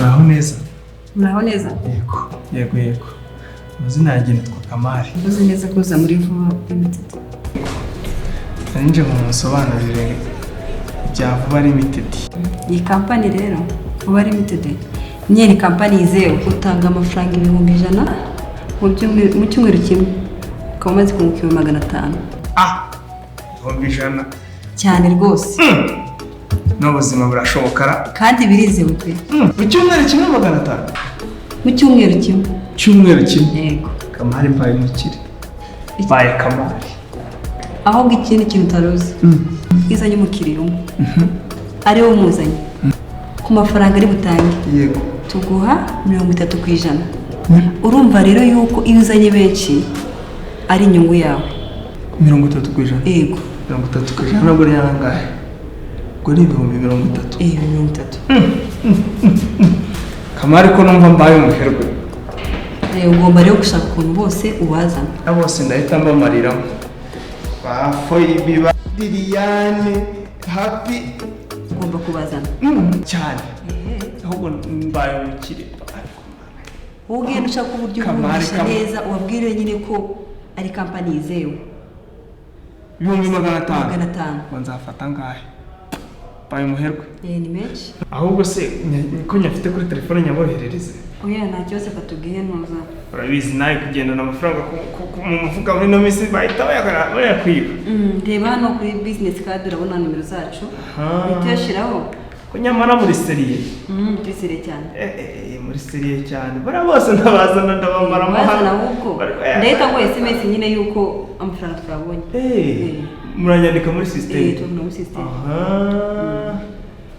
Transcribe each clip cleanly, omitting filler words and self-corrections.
Muraho neza? Muraho neza. Yego, amazina yanjye nitwa Kamari. Uzi neza kuza muri Vuba Limited. Nari nje ngo musobanurire ibya Vuba Limited. Iyi kampani rero, Vuba Limited, ni kampani yizewe. Utanga amafaranga 100,000 mu cyumweru kimwe, ukaba umaze kunguka 500,000. Ah, 100,000? Cyane rwose. N'ubuzima burashoboka ra? Kandi birizewe pe. Mu cyumweru kimwe 500? Mu cyumweru kimwe. Cyumweru kimwe? Yego. Kamari, mbaye umukire, mbaye Kamari. Ahubwo ikindi kintu utaruzi, iyo uzanye umukiriya umwe, ari we umuzanye, ku mafaranga ari butange, tuguha 30%. Urumva rero yuko iyo uzanye benshi ari inyungu yawe. 30%? Yego. 30% nabwo ni angahe? Ubwo ni 30,000? Eh, 30. Kamari, ko numva mbaye umuherwe! Ugomba rero gushaka ukuntu bose ubazana. Na bose ndahita mbamariramo, ba Foyibi, ba Liliane, Happy. Ugomba kubazana. Cyane, ahubwo mbaye umukire. Wowe ugenda ushaka uburyo Kamari, ubumvisha Kamari. neza, ubabwire nyine ko ari kampani yizewe. 500,000? 500. Ngo nzafata angahe? Mbaye umuherwe. Eh, ni menshi. Ahubwo se ko nyafite kuri telefone, nyaboherereze? Oya, nta kibazo, katubwiye ntuza. Urabizi nawe, kugendana amafaranga mu mufuka muri ino minsi bahita bayakwiba. Reba hano kuri business card, urabona nimero zacu. Aha. Uhita uyashyiraho. Ko nyamara muri sérieux. Turi sérieux cyane. Eh, muri sérieux cyane. Bariya bose ndabazana, ndabamaramo. Bazana ahubwo. Ndahita nguha SMS nyine yuko amafaranga twabonye. Eh, muranyandika muri system? Eh, tubona muri system. Aha,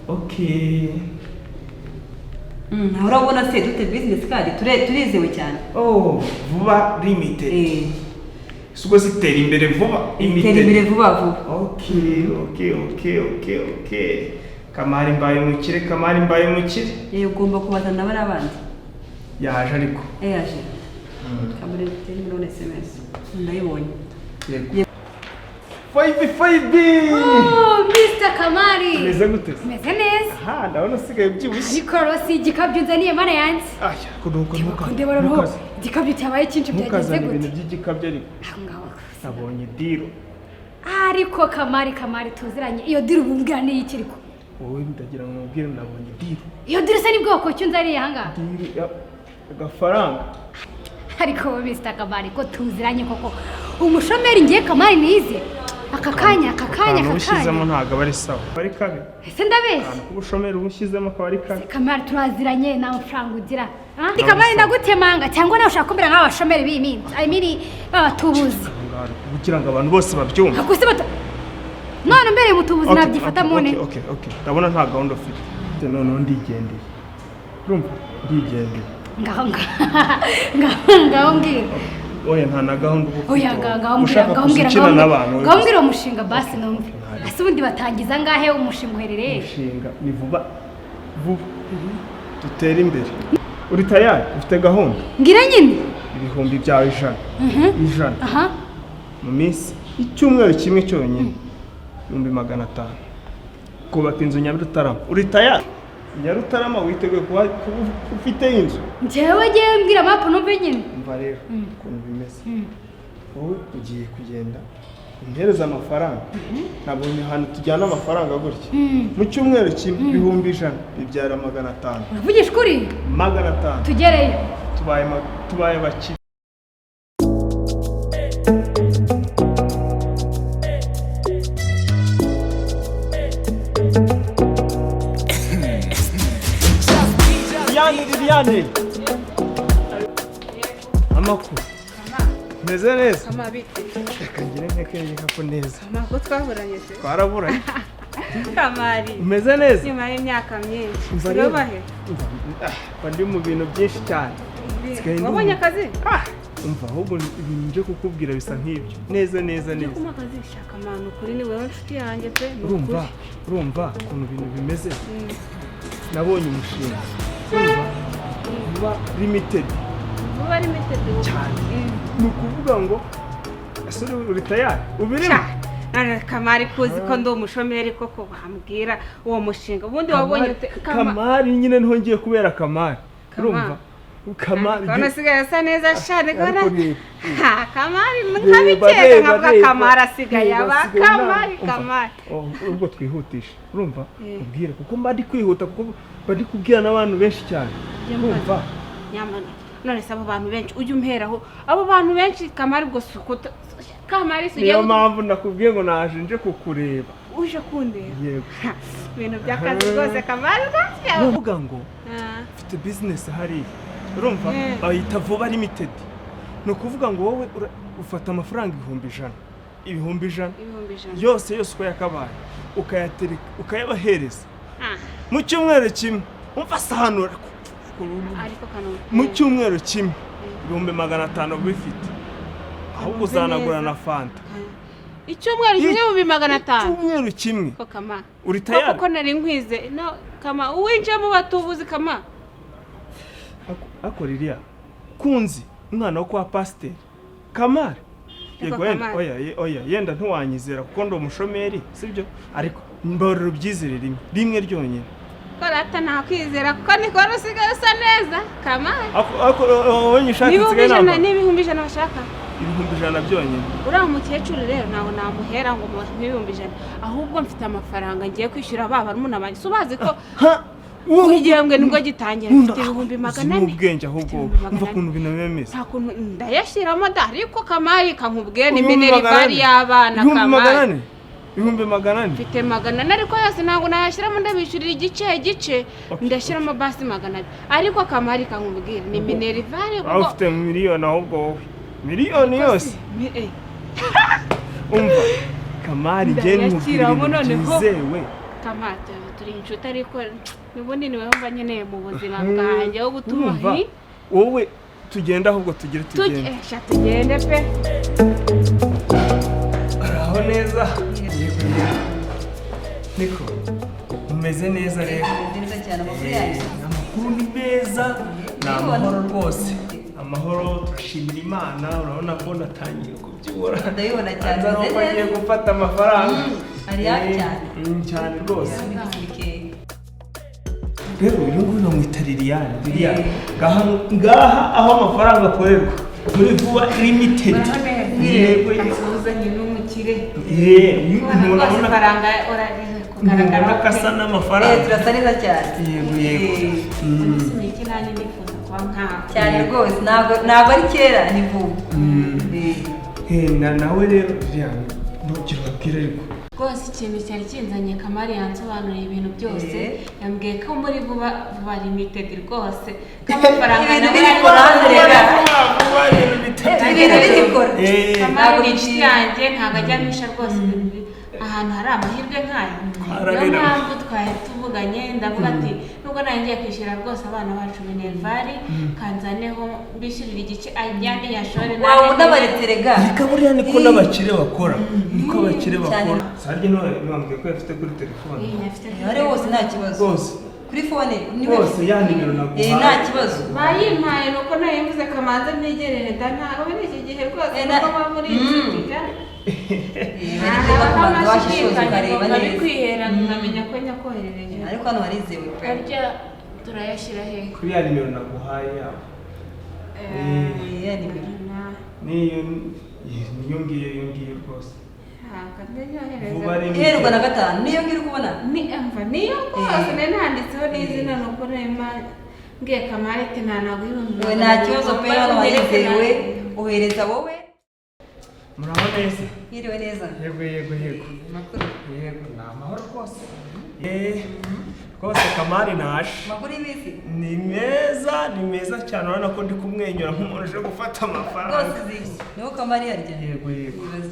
okay. Urabona se dufite business card, turizewe cyane. Oh, Vuba Limited. Eh. Si ubwo zitera imbere vuba? Tera imbere vuba vuba. Okay, Kamari, mbaye umukire. Kamari, mbaye umukire. Eh, ugomba kubazana bariya bandi. Yaje ariko. Eh, yaje. Kamari, ndabona SMS, ndayibonye. Yego, Foyibi, Foyibi! Oh, Mr. Kamari. Umeze gute se? Meze neza. Aha, ndabona usigaye ubyibushye. Ariko rero si igikabyo unzaniye, mana yanjye. Aya, kunuka nuka. Ndeba noneho igikabyo cyabaye cyinshi, byagenze Ntukazane ibintu gute? by'igikabyo ariko. Aho ngaho. Nabonye deal. Ariko Kamari, Kamari tuziranye, iyo deal ubumbwira ni iki ariko? Wowe, ndagira ngo mubwire, nabonye deal. Iyo deal se ni bwoko ki unzaniye aha ngaha? Deal agafaranga. Ariko wowe Mr. Kamari, ko tuziranye koko, umushomeri ngiye Kamari nize aka kanya, aka kanya, Akantu aka ushyizemo kanya. ntabwo aba ari sawa, aba ari kabi. Ese ndabeshya? Akantu k'ubushomeri uba ushyizemo akaba ari kabi. Kamari turaziranye, nta mafaranga ugira. Ah? Kamari, ndagutemanga cyangwa nawe ushaka kumera nk'abashomeri b'iyi minsi, I mean b'abatubuzi? Kugira ngo abantu bose babyumve. Gusa none mbereye umutubuzi nabyifata mune. Okay, ndabona nta gahunda ufite. Noneho ndigendeye, urumva, ndigendeye. Ngaho ngaho ngaho mbwira. Oya, nta na gahunda uba ufite. Oya, ngaho ngaho mbwira. Ushaka Ngaho mbwira. kuza ukina n'abantu wowe. Ngaho mbwira uwo mushinga basi numve. Ese ubundi batangiza angahe? Umushinga uherereye? Umushinga ni vuba vuba, dutere imbere. Uri tayari? Ufite gahunda? Mbwira nyine. Ibihumbi byawe ijana, ijana, mu minsi icyumweru kimwe cyonyine, 500,000, kubaka inzu Nyarutarama. Uri tayari? Nyarutarama, witeguye kuba ufite inzu? Njyewe ngewe, mbwira mapu numve nyine. Umva rero ukuntu bimeze: wowe ugiye kugenda umpereza amafaranga. Nabonye ahantu tujyana amafaranga gutya, mu cyumweru kimwe 100,000 bibyara 500. Uravugisha ukuri? 500. Tugereyo. Tubaye bakire. Liliane, Liliane, amakuru? Meze neza. Reka ngire ntekereza ko neza. Amakuru, twahoranye se? Twaraburanye. Kamari. Umeze neza? Nyuma y'imyaka myinshi. Umva rero. Sirobahe. Umva, mba ndi mu bintu byinshi cyane. Nsigaye ndi Wabonye akazi? Ah, umva, ahubwo ibintu nje kukubwira bisa nk'ibyo neza neza neza. Kuma akazi shaka amana, ukuri ni wowe nshuti yanjye pe, ni Urumva, ukuri. urumva ukuntu ibintu bimeze? Nabonye umushinga, urumva, Vuba Limited. Vuba Limited. Cyane. Ni ukuvuga ngo ese uri tayari? Ubirimo? Sha, None Kamari, kuzi ko ndi umushomeri koko, wambwira uwo mushinga ubundi wabonye ute? Kamari nyine niho ngiye kubera Kamari. Kamari. Urumva Kamari? Kubona asigaye asa neza shane, kubona Ariko reba. Ha, Kamari, Reba, nkabikeka reba, nkavuga reba. Kamari asigaye Reba, aba asigaye Kamari. nabi. Umva, Kamari. Oh, ubwo twihutisha, urumva? Eh. Ubwire, kuko mba ndi kwihuta, kuko mba ndi kubwira n'abantu benshi cyane. Njye mbona. Urumva? Nyamara none se abo bantu benshi ujya umperaho, abo bantu benshi Kamari, ubwo si uko Kamari si ugiye Niyo mpamvu nakubwiye ngo naje nje kukureba. Uje kundeba? Yego. Ha, ibintu by'akazi rwose Kamari rwose. Nuvuga ngo mfite business hariya, urumva? Bayita Vuba Limited. Ni ukuvuga ngo wowe ufata amafaranga 100,000, 100,000. 100,000. Yose yose uko yakabaye ukayatereka, ukayabahereza mu cyumweru kimwe. Umva asahanura. Ariko kano Mu cyumweru kimwe 500,000 bifite, ahubwo Wumve uzanagura neza. na fanta. Icyumweru kimwe 500,000? Icyumweru kimwe. Ko Kama Uri ko tayari? Kuko nari nkwize no Kama uwinjiyemo batubuzi Kama. Ako ririya kunzi umwana wo kwa pasiteri Kamari. Ariko Yego yenda Kamari. oya oya, yenda ntiwanyizera kuko ndi umushomeri, sibyo? Ariko mbarura ubyizere rimwe rimwe ryonyine. Ko rata nakwizera kuko niko usigaye usa neza Kamari. Ako wabonye ishati N'ibihumbi nsigaye ijana nambara? n'ibihumbi 100 bashaka? 100,000 byonyine. Uriya mukecuru rero ntabwo namuhera ngo muhe 100,000, ahubwo mfite amafaranga ngiye kwishyura ba barumuna banjye, si ubazi ko Ha, wowe igihembwe nibwo gitangira, mfite 400,000. Ubwenge ahubwo. Mfite ibihumbi Umva magana ane. ukuntu ibintu biba bimeze. Nta kuntu ndayashyiramo da, ariko Kamari kankubwiye ni 400,000. minerval y'abana. Ibihumbi magana Kamari. ane, 400,000. Mfite 400 ariko yose ntabwo nayashyiramo, ndabishyurira igice igice. Okay, Ndashyiramo basi 200, ariko Kamari kankubwira ni minerval. Waba ufite miliyoni ahubwo wowe, miliyoni yose. Umva Kamari, njye nkubwira Ndayashyiramo ibintu noneho. byizewe. Kamari, turi inshuti, ariko n'ubundi ni wowe mba nkeneye mu buzima bwanjye wo gutuma Urumva? hi Wowe tugende ahubwo, tugire tugende. Sha tugende pe. Araho neza. Yego yego, niko mumeze neza rero? Meze neza cyane, amakuru yanyu? Amakuru ni meza, ni amahoro rwose, amahoro, turashimira Imana. Urabona ko natangiye kubyibura. Ndabibona cyane, Nza umeze nuko ngiye neza. gufata amafaranga. Ari hafi cyane. Cyane rwose. Bikeya. Rero uyu nguyu bamwita Liliane. Liliane, ngaha ngaha aho amafaranga akorerwa muri Vuba Limited. Yego yego. Asuhuzanye n'umukire. Uyu Ubona umuntu rwose abona ifaranga kugaragara. Ubona ko asa n'amafaranga. Turasa neza cyane. Yego yego. Ni iki nanjye nifuza kuba nkawe. Cyane rwose, ntabwo ari kera, ni vuba. Nawe rero Liliane, ntugire ubabwire ariko. Rwose ikintu cyari kinzanye, Kamari yansobanuriye ibintu byose. Yambwiye ko muri Vuba Vuba Limited rwose ko amafaranga Ibintu nawe biri ari ku ruhande rega. Vuba vuba, ibintu bitatu. Ibintu birikora. Kamari ni inshuti yanjye, ntabwo ajya ampisha rwose ibintu ahantu hari amahirwe nk'aya. Niyo Twarabiranye. mpamvu twari tuvuganye, ndavuga ati nubwo nanjye ngiye kwishyura rwose abana bacu minerval, kanzaneho mbishyurira igice ajyane yashore. Waba unabaretse rega. Reka, buriya niko n'abakire bakora, niko abakire Cyane. bakora. Sarge ntiwambwiye ko yafite kuri telefone? Ari hose, nta kibazo. Rwose. Kuri phone ni Rwose ya nimero naguhaye. Nta kibazo. Bayimpaye nuko nayivuze kamanze myegerere da, ntabwo muri iki gihe rwose kuko muba muri inshuti da. Bari ngombwa kubanza washishoza ukareba neza. Nkabikwihera nkamenya ko nyakoherereje. Ariko hano harizewe pe. Harya turayashyira hehe? Kuri ya nimero naguhaye yabo. Ya nimero. Niyo niyo ngiyo, iyo ngiyo rwose. Vuba Ntabwo Iherwa na gatanu niyo ngiyo uri kubona. Ni amva niyo rwose, nari nanditseho n'izina nuko nema mbwiye Kamari ati nta ntabwo ibihumbi We nta kibazo pe, hano harizewe, ohereza wowe. Muraho neza? Yiriwe neza. Yego yego yego. Amakuru? Yego, ni amahoro rwose. Rwose Kamari naje. Amakuru y'iminsi? Ni meza, ni meza cyane. Urabona ko ndi kumwenyura nk'umuntu uje gufata amafaranga. Rwose ziki niho Kamari yarya. Yego yego. Ibibazo.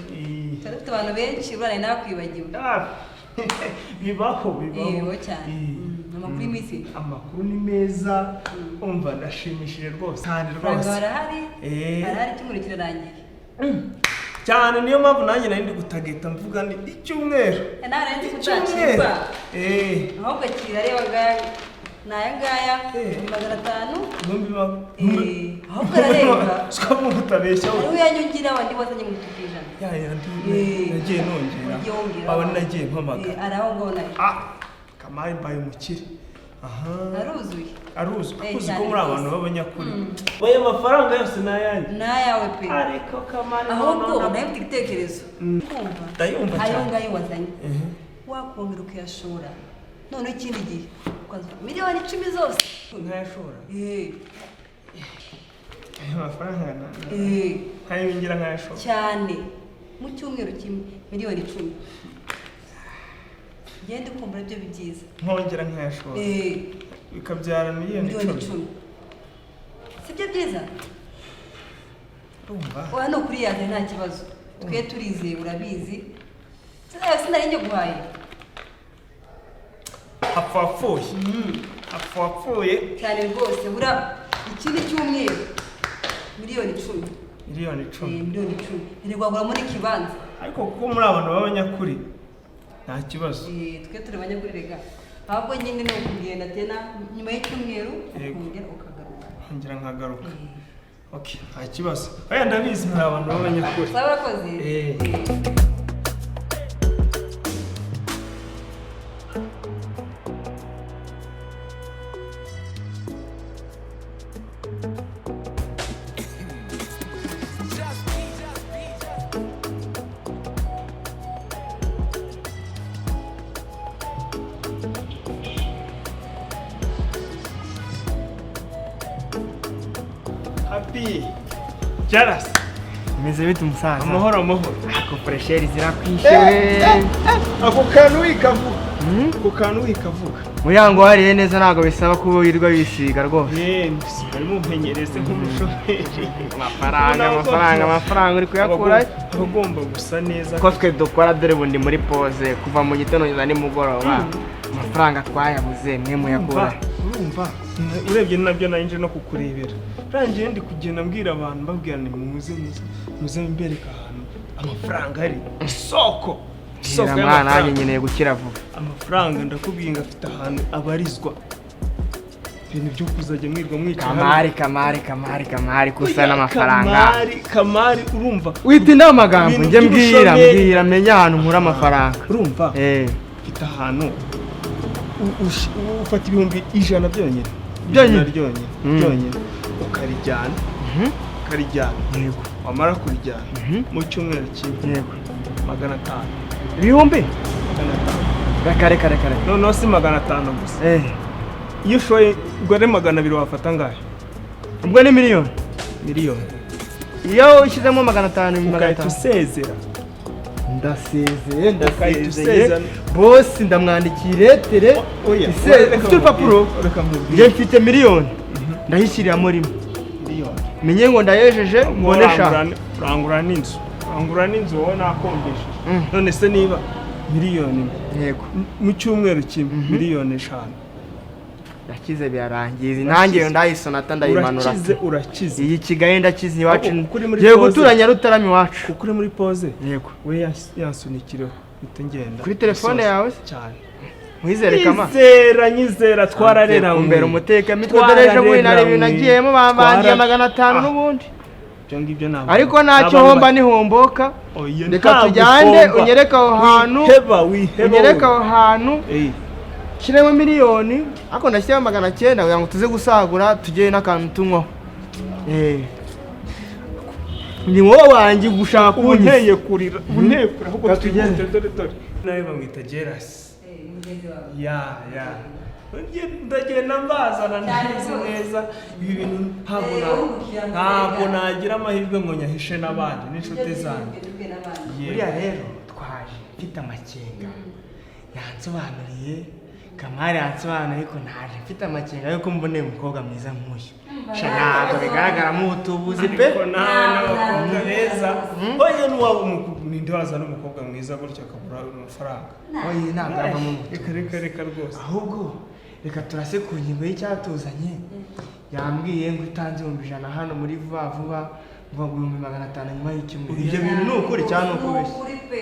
Tuba dufite abantu benshi, urane nakwibagiwe. Ah, bibaho bibaho. Yego cyane. Amakuru y'iminsi? Amakuru ni meza, umva ndashimishije rwose cyane. Amafaranga Rwose. barahari. Barahari, icyumweru kirarangiye. Cyane, niyo mpamvu nanjye nari ndi gutageta mvuga ni icyumweru. Nawe nari nzi ko Icyumweru. utacikwa. Eh. Ahubwo akira, reba. Ni aya ngaya, 500,000. Ibihumbi Ahubwo ararenga. Siko utabeshya we. Hariho uyanyongera wandi wazanye 30%. Ya yandi nagiye nongera. Wagiye wongera. Aba nagiye mpamagara. Ari aho ngaho nayo. Ah, Kamari mbaye umukire. Aha. Aruzuye. Aruzuye. Eh, Akuzi ko cyane muri abantu rwose. b'abanyakuri. Oya, amafaranga yose ni ayanjye. Ni ayawe pe. Ariko Kamari, Ahubwo no, no, no. nawe mfite igitekerezo. Kumva. Ndayumva Ayo cyane. ngayo wazanye. Wakongera ukayashora. Noneho ikindi gihe ukaza 10,000,000 zose. Nkayashora. Eh, Ayo mafaranga eh, nkayongera nkayashora. Cyane. Mu cyumweru kimwe 10,000,000. Genda ukumva ibyo byiza. Nkongera nkayashora. Eh, Bikabyara miliyoni miliyoni icumi. icumi. Sibyo byiza? Urumva? Oya, ni ukuri yaze nta kibazo. Twe turizeye, urabizi. Sinari njye guhaye. Hapfa wapfuye. Hapfa wapfuye. Cyane rwose, bura ikindi cyumweru 10,000,000. 10,000,000. 10,000,000. Ntirwagura muri kibanza. Ariko kuko muri abantu b'abanyakuri nta kibazo. Twe turi abanyakuri rega. Ahubwo nyine ni ukugenda tena nyuma y'icyumweru Yego. ukongera ukagaruka. Nkongera nkagaruka. Okay, nta kibazo. Oya, ndabizi muri abantu b'abanyakuri. Sawa, urakoze. Eh. Happy. Jaras. Bimeze bite umusaza? Amahoro, amahoro. Ako furesheri zirakwishe we. Ako kantu wikavuga. Ako kantu wikavuga. Muyango wariye neza, ntabwo bisaba kuba wirirwa wisiga rwose. Eh, bari mumpenyereze nk'umushoferi. Amafaranga, amafaranga, amafaranga uri kuyakura. Aba agomba gusa neza. Ko twe dukora, dore ubundi muri pose kuva mu gitondo kugeza nimugoroba. Amafaranga twayabuze, mwe muyakura. Urumva, urebye nabyo nanje no kukurebera. Rangiye ndi kugenda mbwira abantu, mbabwira ni muze muze muze mbereka ahantu amafaranga ari. Isoko. Isoko Bwira mwana nanjye y'amafaranga. nkeneye gukira vuba. Amafaranga ndakubwiye ngo afite ahantu abarizwa. Ibintu byo kuzajya mwirwa mwica hano. Kamari, kamari, kamari, kamari kusa n'amafaranga. Kamari, kamari, urumva. Witinda amagambo, Ibintu njye mbwira, by'ubushomeri. mbwira menye ahantu nkura amafaranga. Urumva? Eh. Mfite ahantu ufata 100,000 byonyine. Byonyine? Ijana ryonyine. Byonyine. Ukarijyana. Ukarijyana. Yego. Wamara kurijyana mu cyumweru kimwe. Yego. 500. Ibihumbi? 500. Reka reka reka reka. Noneho si 500 gusa. Eh. Iyo ushoye ubwo ari 200 wafata angahe? Ubwo ni miliyoni. Miliyoni. Iyo ushyizemo 500, magana Ugahita atanu. usezera. Ndasezeye, Ugahita ndasezeye. usezera. Bosi ndamwandikiye iretere. Oya. Ise, ufite urupapuro? Reka nkubwire. Njye mfite miliyoni. Ndayishyiriramo rimwe. Miliyoni. Menye ngo ndayejeje mbone eshanu. Urangura n'inzu. Urangura n'inzu wowe nakombesheje. None se niba miliyoni imwe. Yego. Mu cyumweru kimwe 5,000,000. Ndakize birarangiye. Nanjye ndayisonata ndayimanura. Urakize, urakize. Iyi Kigali ndakize iwacu. Kuko uri muri Ngiye pause. gutura Nyarutarama iwacu. Kuko uri muri pause. Yego. We yansunikireho mpita ngenda. Kuri telefone yawe se? Cyane. Mwizere kama. Nyizera, nyizera, twarareranywe. Kumbera umuteka mitwe, dore ejo bundi nari ibintu nagiyemo bambangiye 500 n'ubundi. Ibyo ngibyo ntabwo. Ariko ntacyo homba nihomboka. Oya, Reka ntabwo tujyane uhomba. unyereke aho hantu. Wiheba, wiheba. Unyereke wowe. aho hantu. Eh, Shyiremo miliyoni ariko ndashyiramo 900 kugira ngo tuze gusagura tugere n'akantu tunywaho. Eh. Ni wowe wanjye gushaka ubu kunyiza. nteye kurira, ubu nteye kurira ahubwo Reka tugende. twihute, dore dore. Nawe bamwita Gerasi. Mugenzi wawe. Ya, ya. Ndagenda mbazana neza neza ibi bintu ntabwo ntabwo nagira amahirwe ngo nyahishe n'abandi n'inshuti zanjye. Buriya rero twaje mfite amakenga. Yansobanuriye Kamari, yansobanuriye ariko naje mfite amakenga yuko mboneye umukobwa mwiza nk'uyu. Sha ntabwo bigaragaramo ubutubuzi pe. Ariko nawe n'abakobwa beza. Oya, n'uwaba umukobwa ninde wazana umukobwa mwiza gutya akabura amafaranga? Oya, ntabwo avamo Reka ubutubuzi. reka reka rwose. Ahubwo reka turase ku ngingo y'icyatuzanye. Yambwiye ngo utanze 100,000 hano muri vuba vuba ngo 500,000 nyuma y'icyumweru. Ibyo bintu ni ukuri cyangwa ni ukubeshya? Ukuri pe.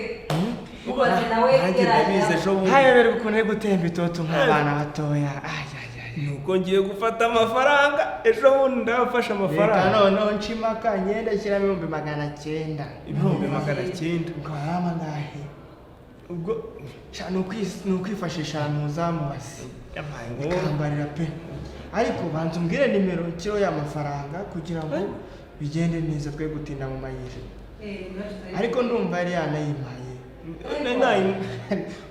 Ubaze nawe Nanjye ndabizi ejo bundi. Hayoberwa ukuntu ari gutemba itoto nk'abana batoya. Ay, ay, ay. Nuko ngiye gufata amafaranga, ejo bundi ndabafashe Reka amafaranga. noneho nshimaka ngenda shyiramo 900,000. 900,000. Ubwo hari amangahe? Ubwo Sha, ni ukwifashisha ahantu uzamubase yabaye ngombwa. Ikambarira pe, ariko banza umbwire nimero nshyiraho ya mafaranga kugira ngo bigende neza, twe gutinda mu mayira. Ariko ndumva yari yanayimpaye. None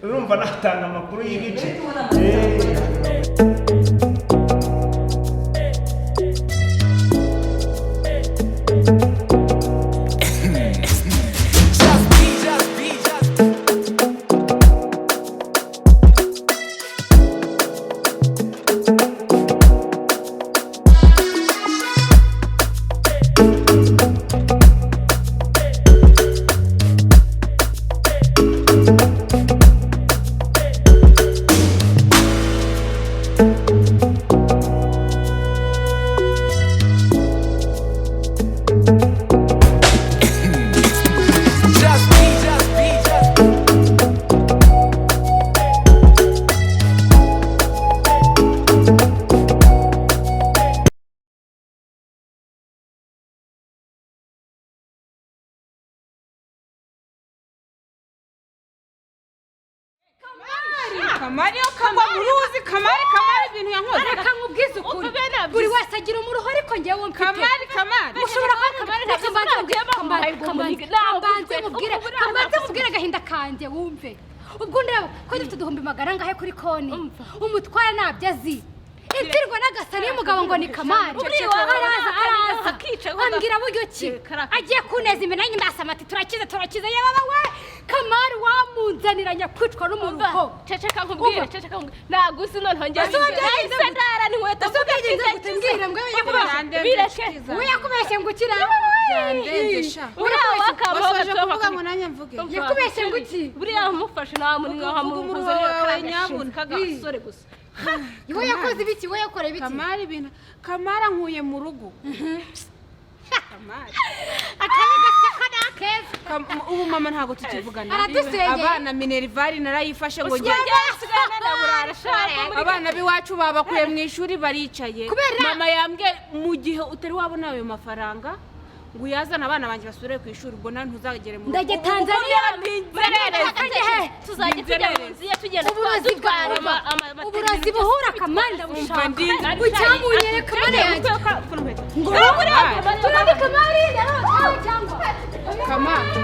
urumva natanga amakuru y'ibice. Kamari yo, Kamari uruzi, Kamari, Kamari ibintu yankoze. Reka nkubwize ukuri, Upfa bene buri wese agira umuruho, ariko njyewe mfite. Kamari, Kamari. Mushobora kuba Kamari. Reka mbanze mubwire, kambanze mubwire, kambanze mubwire agahinda kanjye wumve. Ubwo ndeba ko dufite 100,000 angahe kuri konti, umutwara ntabyo azi, ibwirwa n'agasani y'umugabo ngo ni Kamari. Araza, araza ambwira buryo ki agiye kuneza imbere, nanjye ndasama ati turakize, turakize. Yababa we, Kamari wamunzanira nyakwicwa n'umuruho. Ceceka nkubwire, ceceka nkubwire, ntabwo uzi noneho njye. Ese wabyagenze Nahise gute? ndara n'inkweto. Ese wabyagenze gute? Mbwira mbwe yakubeshye. Bireke. We yakubeshye ngo ukira. Byandenze sha. Uriya wakambaho. Wasoje kuvuga ngo nanjye mvuge? Yakubeshye ngo iki? Buriya mufashe nta muntu Uvuga nkamuhuza. umuruho wawe nyabuna. K'agasore gusa. We yakoze ibiki? We yakoreye ibiki? Kamari ibintu, Kamara nkuye mu rugo. Kamari. Akabi gaseka ni akeza. Ubu mama ntabwo tukivugana. Aradusengeye. Abana minervari narayifashe ngo Usigaye njye. usigaye ndaburara shaka. Abana b'iwacu babakuye mu ishuri baricaye. Kubera- Mama yambwiye mu gihe utari wabona ayo mafaranga ngo uyazane abana banjye basubire ku ishuri, ubwo nawe ntuzagere mu rugo. Ndajya Tanzania. Tuzajya tujya mu nzu ye tugenda Uburozi dutwara bwawe, uburozi buhura, Kamari ndabushaka. Umva Ucyamunyere Kamari yanjye ngo turabe Kamari ndarota cyangwa Kamari.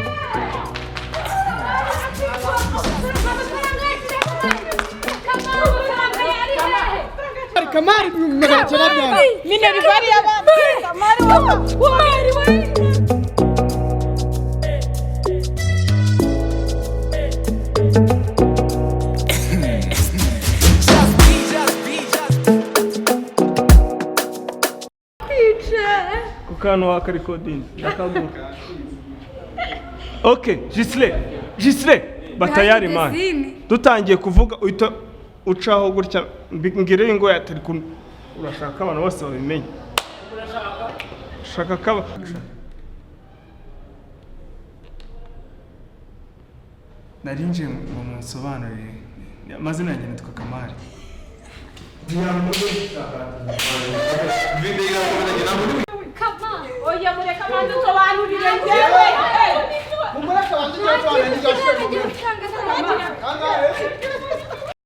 Kamari, amafaranga yari hehe? Kamari, 900 byanjye. Minervari y'abana. Kamari we. Ku kantu wakarikodingi ndakagura. Ok, Gisle, Gisle, batayari mani. Dutangiye kuvuga uhita ucaho gutya, ngire ingo ya turi kumwe. Urashaka abantu bose babimenye. Urashaka ko Narinje ngo munsobanurire, amazina yanjye nitwa Kamari. Kamari. Oya, mureka abanze.